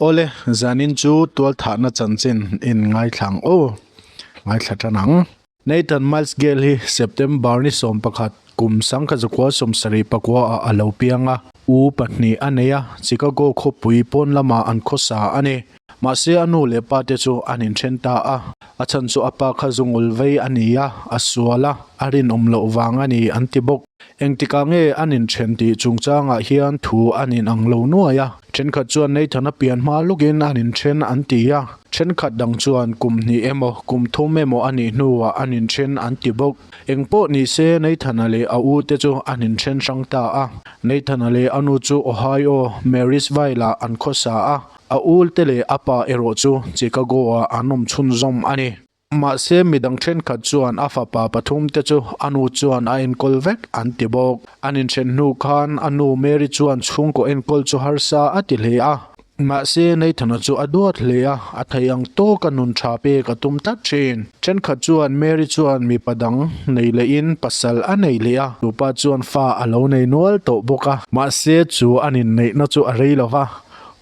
Awle, zanin chu tualthahna chanchin in ngaithla ang aw. Ngaithla tan ang. Nathan Miles Gale hi September ni 11, kum 1974 ah a lo piang a. U pahnih a nei a, Chicago khawpui pawn lamah an khawsa a ni. Mahse a nu leh pa te chu an inthen ta a, a chhan chu a pa kha zungul vei a ni a, a sual a, a rinawm loh vang a ni an ti bawk. Engtikah nge an inthen tih chungchangah hian thu an inang lo nuai a, thenkhat chuan Nathan-a pian hma lawkin an inthen an ti a, thenkhat dang chuan kum hnih emaw kum thum emaw a nih hnuah an inthen an ti bawk. Engpawh ni se Nathan-a leh a u te chu an inthen hrang ta a, Nathan-a leh a nu chu Ohio, Marysville-ah an khawsa a, A ulte leh a pa erawh chu Chicago-ah an awm chhunzawm a ni. Mahse, midang thenkhat chuan a fapa pathumte chu a nu chuan a enkawl vek an ti bawk. An inthen hnu khan a nu Mary chuan chhungkaw enkawl chu harsa a ti hle a. Mahse, Nathan-a chu a duat hle a, a thei ang tawka nun tha pek a tum tlat thin. Thenkhat chuan Mary chuan mipa dang nei lehin pasal a nei leh a, tupa chuan fa a lo nei nual tawh bawk a. Mahse, chu an inneihna chu a rei lo va,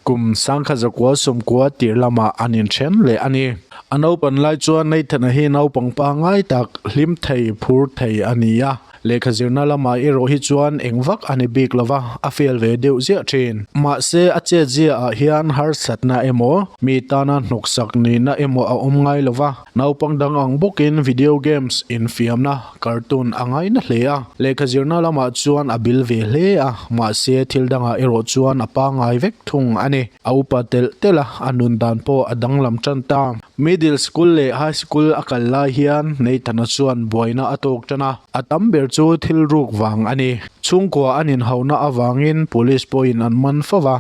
Kum 1990 tir lamah an inthen leh a ni. A naupan lai chuan Nathan-a hi naupang pangngai tak, hlim thei, phur thei a ni a. Lehkha zirna lamah erawh hi chuan eng vak a ni bik lo va, a fail ve deuh ziah thin. Mahse, a chetziaah hian harsatna emaw, mi tana hnawksak nihna emaw a awm ngai lo va. Naupang dang ang bawkin video games infiamna cartoon a ngaina hle a, lehkha zirna lamah chuan a bil ve hle a, mahse thil dangah erawh chuan a pangngai vek thung a ni. A upa telh telh a, a nun dan pawh a danglam tan ta. Middle school leh high school a kal lai hian Nathan-a chuan buaina a tawk tan a, a tam ber chu thil ruk vang a ni. Chhungkua an inhauhna avangin police pawhin an man fo va.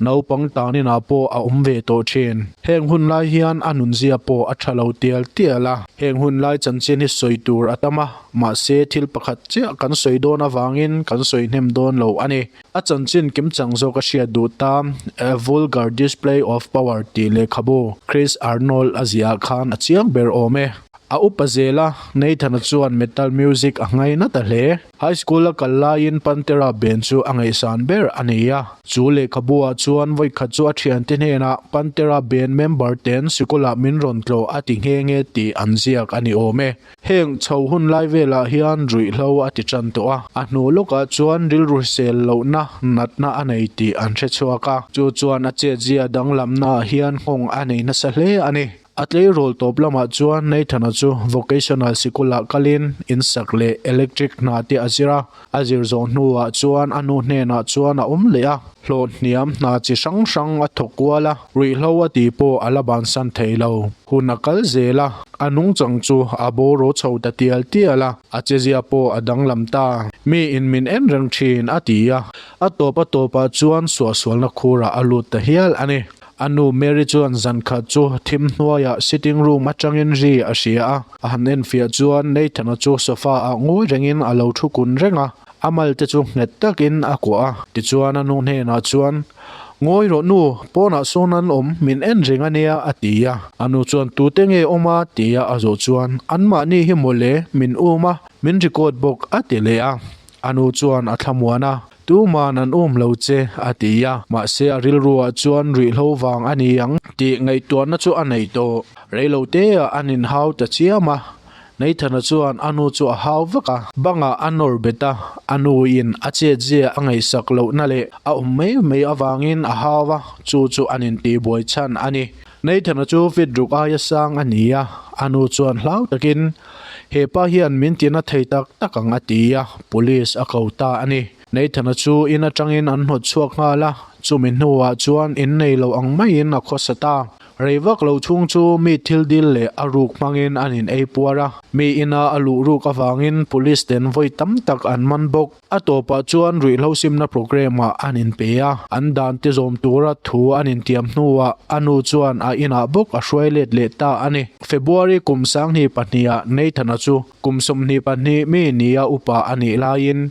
Naupang taninah pawh a awm ve tawh thin. Heng hun lai hian a nunzia pawh a tha lo tial tial a. Heng hun lai chanchin hi sawi tur a tam a, mahse thil pakhat chiah kan sawi dawn avangin kan sawi hnem dawn lo a ni. A chanchin kimchang zawk a hriat duh ta, A Vulgar Display of Power tih lehkhabu Chris Arnold a ziah khan a chiang ber awm e. A upa zel a, Nathan-a chuan metal music a ngaina ta hle. High school a kal laiin Pantera band chu a ngaihsan ber a nei a. Chu lehkhabu-ah chuan vawikhat chu a thiante hnenah Pantera band member ten sikulah min rawn tlawh a ti nghe nghe tih an ziak a ni awm e. Heng chho hun lai velah hian ruihhlo a ti tan tawh a, a hnu lawkah chuan rilru hrisel lohna natna a nei tih an hre chhuak a. Chu chuan a chetzia danglamnaah hian nghawng a nei nasa hle a ni. A tleirawl tawp lamah chuan Nathan-a chu vocational sikulah kalin insak leh electric hna te a zir a. A zir zawh hnuah chuan a nu hnenah chuan a awm leh a, hlawh hniam hna chi hrang hrang a thawk kual a, ruihhlo a tih pawh a la bansan thei lo. Hun a kal zel a, a nungchang chu a bawraw chho ta tial tial a, a chezia pawh a danglam ta. Mi in min en reng thin, a ti a. A tawp a tawpah chuan suahsualna khurah a lut ta hial a ni. A nu Mary chuan zan khat chu thim hnuaiah sitting room atangin ri a hria a, a han enfiah chuan Nathan-a chu sofa ah ngawi rengin a lo thu kun reng a, a mal te chu nghet takin a kuah a. Tichuan a nu hnenah chuan, Ngawi rawh nu, pawnah sawn an awm, min en reng a nia, a ti a. A nu chuan, Tute nge awm a? tia a zawh chuan, Anmahni hi mawle, min um a, min record bawk, a ti leh a. A nu chuan a thlamuan a, Tuman an um lo che, a ti a. Mahse a rilruah chuan ruihhlo vang a ni ang tih ngaihtuahna chu a nei tawh. Reilo teah an inhau ta chiam a. Nathan-a chuan a nu chu a hau vak a. Bangah a nawr bet a, a nuin a chetzia a ngaihsak lohna leh a awm mai mai avangin a hau a, chu chu an intihbuai chhan a ni. Nathan-a chu fit ruk aia sang a ni a, a nu chuan hlau takin, He pa hian min tina thei tak tak ang a ti a, police a ko ta a ni. Nathan-a chu in atangin an hnawt chhuak nghal a, chumi hnuah chuan innei lo ang maiin a khawsa ta. Rei vak lo chhung chu mi thil dil leh a ruk hmangin an in ei puar a, mi ina a luh ruk avangin police ten vawi tam tak an man bawk. A tawpah chuan ruihhlo simna programme-ah an inpe a, an dan te zawm tura thu an intiam hnuah a nu chuan a inah bawk a hruai let leh ta a ni. February kum sanghnih pahniha Nathan-a chu kum 22 mi nia upa a nih laiin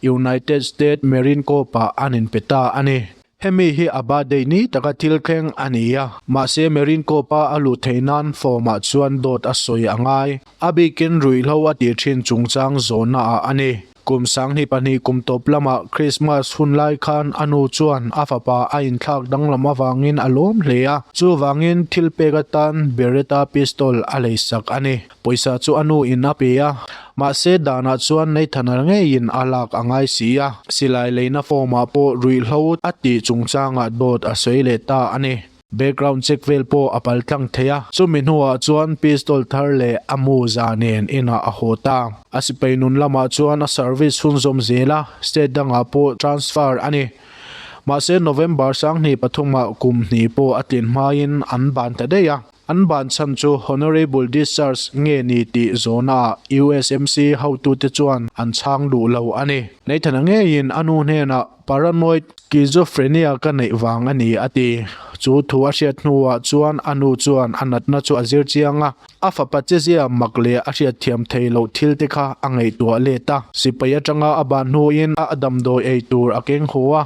United States Marine Corps-ah an inpe ta a ni. Hemi hi a birthday ni taka thil thleng a ni a, mahse Marine Corps-a a luh theih nan form-ah chuan dawt a sawi a ngai. A bikin ruihhlo a tih thin chungchang zawhnaah a ni. Kum 2002 kum tawp lamah Krismas hun lai khan a nu chuan a fapa a inthlak danglam avangin a lawm hle a, chuvangin thil pek atan Beretta pistol a leisak a ni. Pawisa chu a nu in a pe a, mahse danah chuan Nathan-a ngeiin a lak a ngai si a, silai leina form ah pawh ruihhlo a tih chungchangah dawt a sawi leh ta a ni. Background check vel pawh a pal tlang thei a, chumi hnuah chuan pistol thar leh a mu za nen inah a haw ta. A sipai nun lamah chuan a service chhunzawm zel a, state dangah pawh transfer a ni. Mahse November 23 ah kum hnih pawh a tlin hmain an ban ta daih a. An ban chhan chu Honourable Discharge nge ni tih zawhnaah USMC hotute chuan an chhang duh lo a ni. Nathan-a ngeiin a nu hnenah Paranoid Schizophrenia ka neih vang a ni a ti. Chu thu a hriat hnuah chuan a nu chuan a natna chu a zir chiang a, a fapa chezia mak leh a hriatthiam thei loh thil te kha a ngaihtuah let a. Sipai atanga a ban hnuin a damdawi ei tur a keng haw a.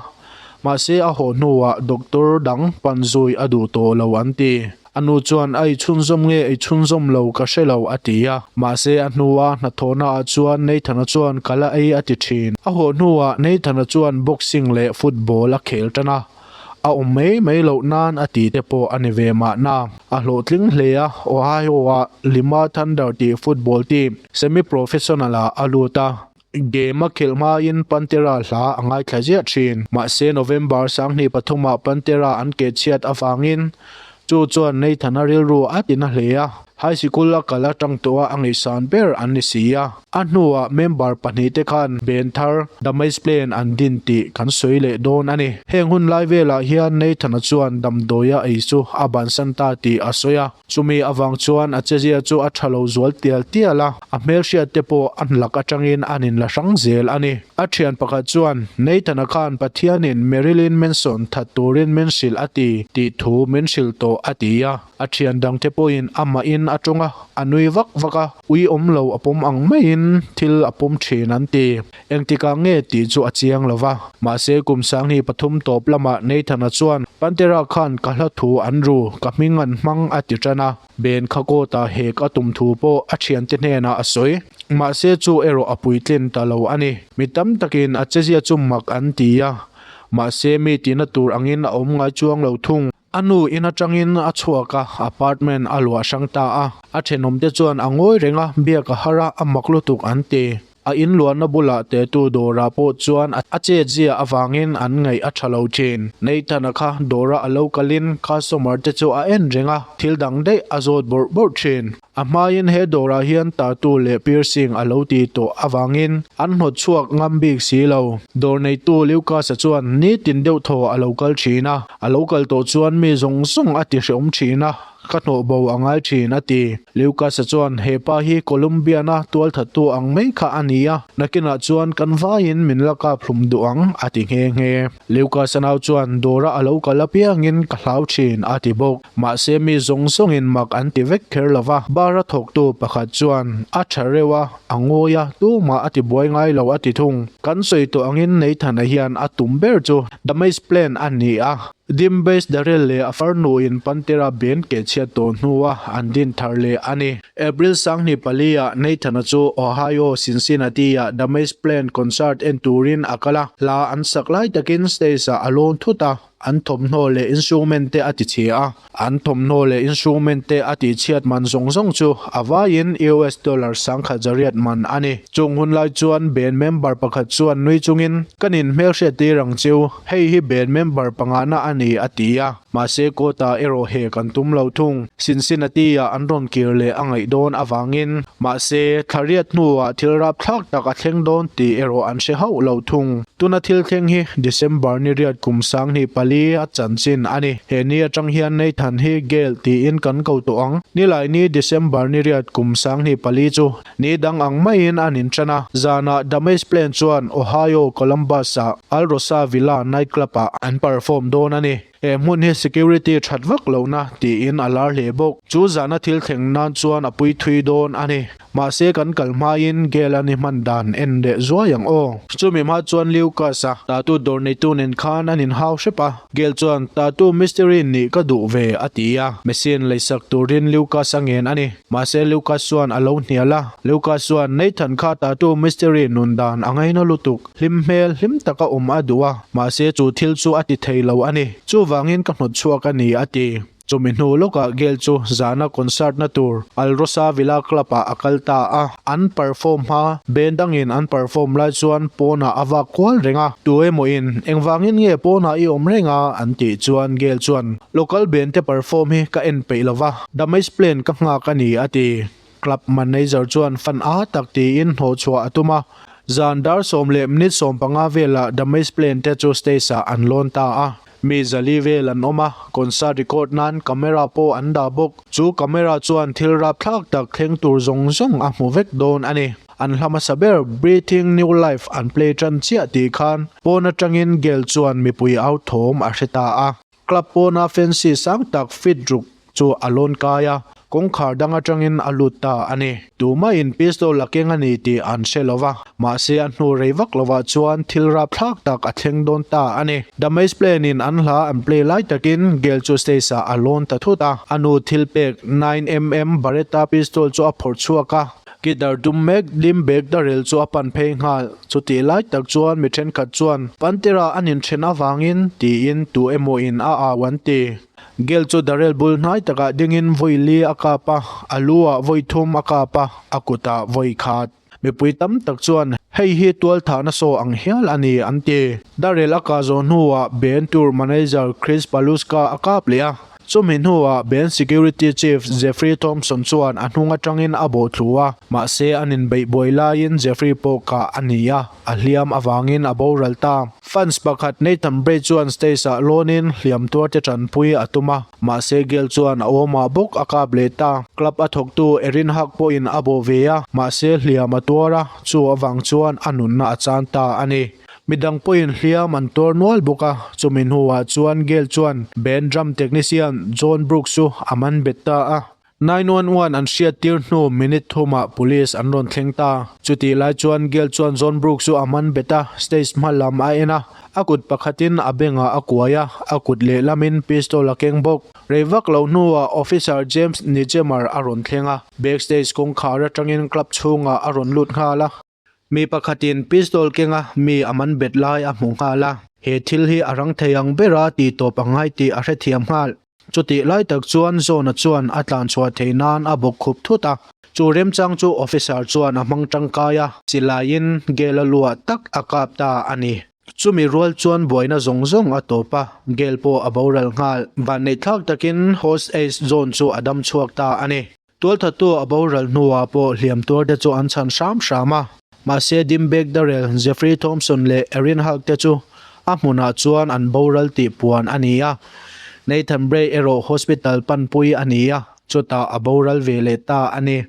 Mahse a haw hnuah doctor dang pan zui a duh tawh lo an ti. A nu chuan a ei chhunzawm nge ei chhunzawm lo ka hre lo a ti a. Mahse a hnua hnathawhna ah chuan Nathan-a chuan ka la ei a ti thin. A haw hnuah Nathan-a chuan boxing leh football a khel tan a. A awm mai mai loh nan a ti te pawh a ni ve mahna. A hlawhtling hle a, Ohio-ah Lima Thunder tih football team semi-professional ah a lut a. Game a khelh hmain Pantera hla a ngaithla ziah thin. Mahse November 23 ah Pantera an keh chhiat avangin chu chuan Nathan-a rilru a ti na hle a. High sikul a kal atang tawh a a ngaihsan ber an ni si a. A hnuah member pahnih te khan band thar The Maze Plan an din tih kan sawi leh dawn a ni. Heng hun lai velah hian Nathan-a chuan damdawi a ei chu a bansan ta tih a sawi a. Chumi avang chuan a chezia chu a tha lo zual tial tial a, a hmelhriat te pawh a hlak atangin an inla hrang zel a ni. A thian pakhat chuan, Nathan-a khan Pathianin Marilyn Manson that turin min hrilh a ti tih thu min hrilh tawh a ti a. A thian dangte pawhin amahin a tawng a, a nui vak vak a, ui awm lo a pawm ang maiin thil a pawm thin an ti. Engtikah nge tih chu a chiang lo va. Mahse kum 23 tawp lamah Nathan-a chuan Pantera khan ka hla thu an ru, ka hming an hmang a ti tan a. Ben kha kawta hek a tum thu pawh a thiante hnenah a sawi. Mahse chu erawh a puitlin ta lo a ni. Mi tam takin a chezia chu mak an ti a. Mahse mi tihna tur angin a awm ngai chuang lo thung. A nu in atangin a chhuak a, apartment a luah hrang ta a. A thenawmte chuan a ngawi reng a, biak a har a, a mak lutuk an ti. A in luahna bulah tetu dawrah pawh chuan a chet zia avangin an ngaih a tha lo thin. Nathan-a kha dawra a lo kalin customer te chu a en reng a, thil dang daih a zawt bawrh bawrh thin. A hmain he dawrah hian tattoo leh piercing a lo ti tawh avangin an hnawt chhuak ngam bik si lo. Dawr neitu Lucas-a chuan nitin deuh thaw a lo kal thin a, a lo kal tawh chuan mi zawng zawng a ti hreawm thin a, ka hnawh bo a ngai thin a ti. Lucas-a chuan he pa hi Columbian-a tualthattu ang mai kha a ni a, nakinah chuan kan vaiin min la kap hlum duh ang a ti nghe nghe. Lucas-a nau chuan dawra a lo kal apiangin ka hlau thin a ti bawk. Mahse mi zawng zawngin mak an ti vek kher lo va, bar a thawktu pakhat chuan a tha reuh a, a ngawi a, tumah a ti buai ngai lo a ti thung. Kan sawi tawh angin Nathan-a hian a tum ber chu The Maze Plan a ni a. Dimbase Darrell leh a farnuin Pantera band keh chhiat tawh hnua an din thar leh a ni. April 24 ah Nathan-a chu Ohio, Cincinnati-ah The Maze Plan concert en turin a kal a, hla an sak lai takin stage-ah a lawn thut a. An thawmhnaw leh instrument te a ti chhia a, an thawmhnaw leh instrument te a tih chhiat man zawng zawng chu a vaiin US dollar 10,100 man a ni. Chung hun lai chuan band member pakhat chuan nui chungin, Ka nin hmelhriat tir ang chiu, hei hi band member pangana a ni a ti a. Mahse quota erawh he kan tum lo thung. Cincinnati-ah an rawn kir leh a ngaih dawn avangin. Mahse, thla riat hnuah thil rapthlak tak a thleng dawn tih erawh an hre hauh lo thung. Tuna thil thleng hi December ni riat kum 24 a chanchin a ni. He ni atang hian Nathan hi Gale tiin kan ko tawh ang. Nilai ni December ni riat kum 24 chu ni dang ang maiin an intan a. Zanah Damage Plan chuan Ohio Columbus-ah Alrosa Villa nightclub-ah an perform dawn a ni. He hmun hi security that vak lohna tiin a lar hle bawk. Chu zahna thil thleng nan chuan a pui thui dawn a ni. Mahse kan kal hmain Gale a ni hman dan en leh zuai ang aw. Chumi hma chuan Lucas-a tattoo dawr neitu nen khan an inhau hrep a. Gale chuan tattoo mistiri nih ka duh ve a ti a. Machine leisak turin Lucas a ngen a ni. Mahse Lucas chuan a lo hnial a. Lucas chuan Nathan kha tattoo mistiri nun dan a ngaina lutuk. Hlim hmel hlim taka awm a duh a. Mahse chu thil chu a ti thei lo a ni. Chuvangin ka hnawt chhuak a ni a ti. Chumi hnu lawkah Gail chu zana concert na tur Alrosa Villa Club ah a kal ta a. An perform hma, band dangin an perform lai chuan pawnah a vak kual reng a. Tu emawin, Engvangin nge pawnah i awm reng a? an tih chuan Gail chuan, Local band te perform hi ka en peih lova, damage plan ka nghak a ni a ti. Club manager chuan fan a tak tiin hnawhchhuah a tum a. Zan dar 10:15 velah damage plan te chu stage ah an lawn ta a. Mi zali vel an awm a, concert record nan camera pawh an dah bawk. Chu camera chuan thil rapthlak tak thleng tur zawng zawng a hmu vek dawn a ni. An hla hmasa ber Breathing New Life an play tan chiah tih khan pawn atangin Gail chuan mipui au thawm a hre ta a. Club pawna fancy sang tak fit ruk chu a lawn kai a, kawngkhar dang atangin a lut ta a ni. Tumahin pistol a keng a ni tih an hre lo va, mahse a hnu rei vak lovah chuan thil rapthlak tak a thleng dawn ta a ni. Damage Plan in an hla an play lai takin Gail chu stage ah a lawn ta thut a, a nu thil pek 9mm Beretta pistol chu a phawrh chhuak a, guitar dum mek lim bag darel chu a pan phei nghal. Chutih lai tak chuan mi thenkhat chuan Pantera an inthen avangin tiin tu emaw in a au an ti. Gel chu Darrell bul hnai takah dingin vawi li a kap a, a lu ah vawi thum a kap a, a kut ah vawi khat. Mipui tam tak chuan hei hi tualthahna saw ang hial a ni an ti. Darrell a kah zawh hnuah band tour manager Chris Paluska a kap leh a, chumi hnuah band security chief Jeffrey Thompson chuan a hnung atangin a bawh thlu a, mahse an inbeih buai laiin Jeffrey pawh kah a ni a, a hliam avangin a boral ta. Fans pakhat Nathan Bray chuan stage ah lawnin hliam tuarte tanpui a tum a, mahse Gail chuan a awmah bawk a kap leh ta. Club a thawktu Erin Hug pawhin a bawh ve a, mahse hliam a tuar a, chu avang chuan a nunna a chan ta a ni. Midang pawhin hliam an tuar nual bawk a, chumi hnuah chuan Gail chuan band drum technician John Brooks chu a man bet ta a. 911 an hriattir hnu minute thumah police an rawn thleng ta. Chutih lai chuan Gail chuan John Brooks chu a man bet a, stage hma lam a en a, a kut pakhatin a bengah a kuai a, a kut lehlamin pistol a keng bawk. Rei vak lo hnuah Officer James Nijemer a rawn thleng a, backstage kawngkhar atangin club chhungah a rawn lut nghal a. Mi pakhatin pistol kenga mi a man bet lai a hmu nghal a, he thil hi a rang thei ang bera tih tawp a ngai tih a hrethiam nghal. Chutih lai tak chuan Zona chuan a tlan chhuah theih nan a bawk khup thut a, chu remchang chu officer chuan a hmang tangkai a, silaiin Gail a luah tak a kap ta a ni. Chumi rual chuan buaina zawng zawng a tawp a, Gail pawh a boral nghal. Vanneihthlak takin host ace Zone chu a dam chhuak ta a ni. Tualthattu a boral hnuah pawh hliam tuarte chu an chhan hram hram a, mahse Dimebag Darrell, Jeffrey Thompson leh Erin Hulk te chu a hmunah chuan an boral tih puan a ni a. Nathan Bray erawh hospital panpui a ni a, chutah a boral ve leh ta a ni.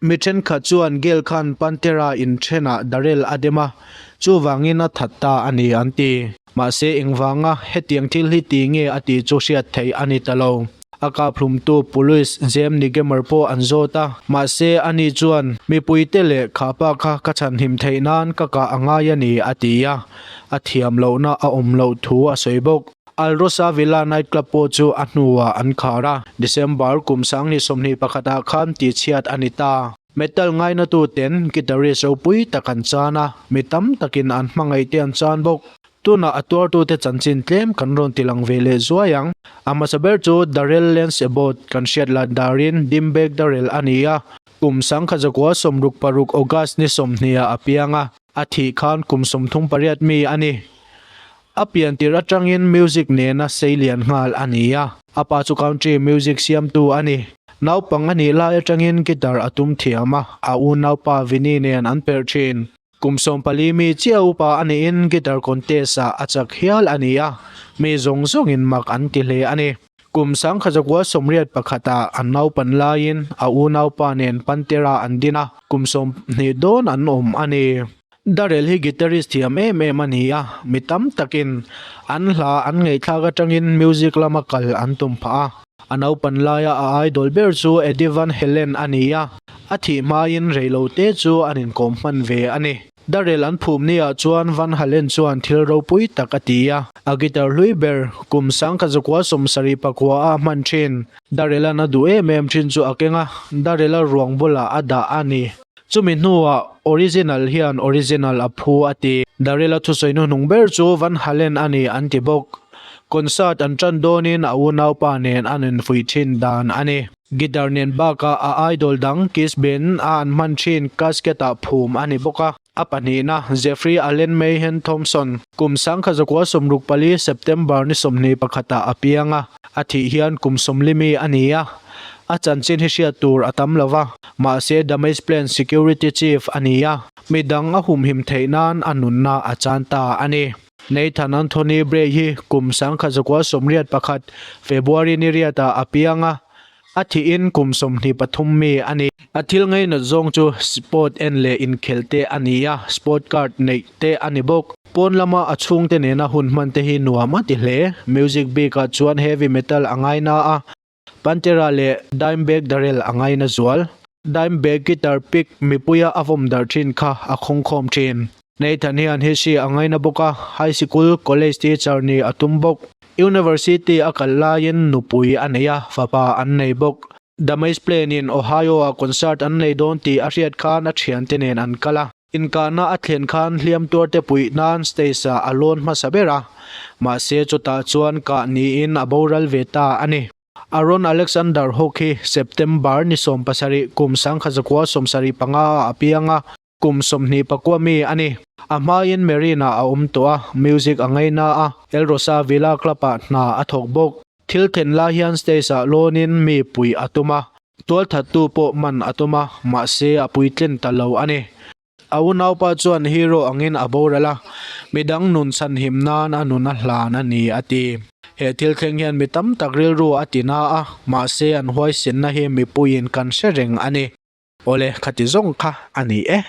Mi thenkhat chuan Gail khan Pantera inthenah Darrell a dem a, chuvangin a that ta a ni an ti. Mahse engvanga hetiang thil hi ti nge a tih chu hriat theih a ni ta lo. A kaphlumtu Police Jem Nigemer pawh an zawt a, mahse ani chuan, Mipuite leh khapa kha ka chhanhim theih nan ka kah a ngai a ni, a ti a, a thiam lohna a awm loh thu a sawi bawk. Alrosa Villa Night Club pawh chu a hnuah an khar a, December kum 2021 ah khan tihchhiat a ni ta. Metal ngainatuten guitarist ropui tak an chan a, mi tam takin an hmangaihte an chan bawk. Tunah a tuartute chanchin tlem kan rawn ti lang ve leh zuai ang. A hmasa ber chu Darrell Lance Abbott kan hriat lat darin Dimebag Darrell a ni a, kum 1966 August ni 20 ah a piang a, a thih khan kum 38 mi a ni. A pian tirh atangin music nena seilian nghal a ni a, a pa chu country music siamtu a ni. Naupang a nih lai atangin guitar a tum thiam a, a unaupa Vinny nen an perh thin. Kum 14 mi chiah upa a niin guitar contest ah a chak hial a ni a, mi zawng zawngin mak an ti hle a ni. Kum 1981 ah an naupan laiin a unaupa nen Pantera an din a, kum 20 dawn an awm a ni. Darrell hi guitarist thiam em em a ni a, mi tam takin an hla an ngaihthlak atangin music lama kal an tum phah a. A naupan laia a idol ber chu Eddie Van Halen a ni a, a thih hmain reilote chu an inkawm hman ve a ni. Darrell an phum niah chuan Van Halen chuan thil ropui tak a ti a, a guitar hlui ber kum sangkha zakua 74 a hman thin. Darrell-a'n a duh em em thin chu a keng a, Darrell-a ruang bulah a dah a ni. Chumi hnuah original hian original a phu a ti. Darrell-a thusawi hnuhnung ber chu Van Halen a ni an ti bawk. Concert an tan dawnin a unaupa nen an infuih thin dan a ni. Guitar nen bakah a idol dang Kiss Band a an hman thin casket-ah phum a ni bawk a. A pahnihna, Jeffrey Allen Mayhem Thompson, kum 1964 September ni 21 ah a piang a, a thih hian kum 40 mi a ni a. A chanchin hi hriat tur a tam lo va, mahse Damage Plan Security Chief a ni a, midang a humhim theih nan a nunna a chan ta a ni. Nathan Anthony Bray hi kum 1981 February ni riatah a piang a, A thihin kum 23 mi a ni. A thil ngainat zawng chu sport en leh inkhelh te a ni a, sport card neih te a ni bawk. Pawn lama a chhungte nena hun hman te hi nuam a ti hle. Music bikah chuan heavy metal a ngaina a, Pantera leh Dimebag Darrell a ngaina zual. Dimebag guitar pick mipuia a vawm darh thin kha a khawngkhawm thin. Nathan hian history a ngaina bawk a, high sikul, college teacher nih a tum bawk. University a kal laiin nupui a nei a, fapa an nei bawk. Damage Plan in Ohio ah concert an nei dawn tih a hriat khan a thiante nen an kal a. Inkahna a thlen khan hliam tuarte puih nan stage ah a lawn hmasa ber a, mahse chutah chuan kah niin a boral ve ta a ni. Aaron Alexander Hawk hi September ni 17 kum 1975 ah a piang a, Kum 29 mi a ni. A hmain Marine-ah a awm tawh a, music a ngaina a, El Rosa Villa Club-ah hna a thawk bawk. Thil then lai hian stage-ah lawnin mi puih a tum a, tualthattu pawh man a tum a, mahse a puitlin ta lo a ni. A unaupa chuan hero angin a boral a, midang nun chhanhim nan a nun a hlan a ni a ti. He thil thleng hian mi tam tak rilru a ti na a, mahse an huaisenna hi mipuiin kan hre reng a ni. Awle, khati zawng kha a ni e.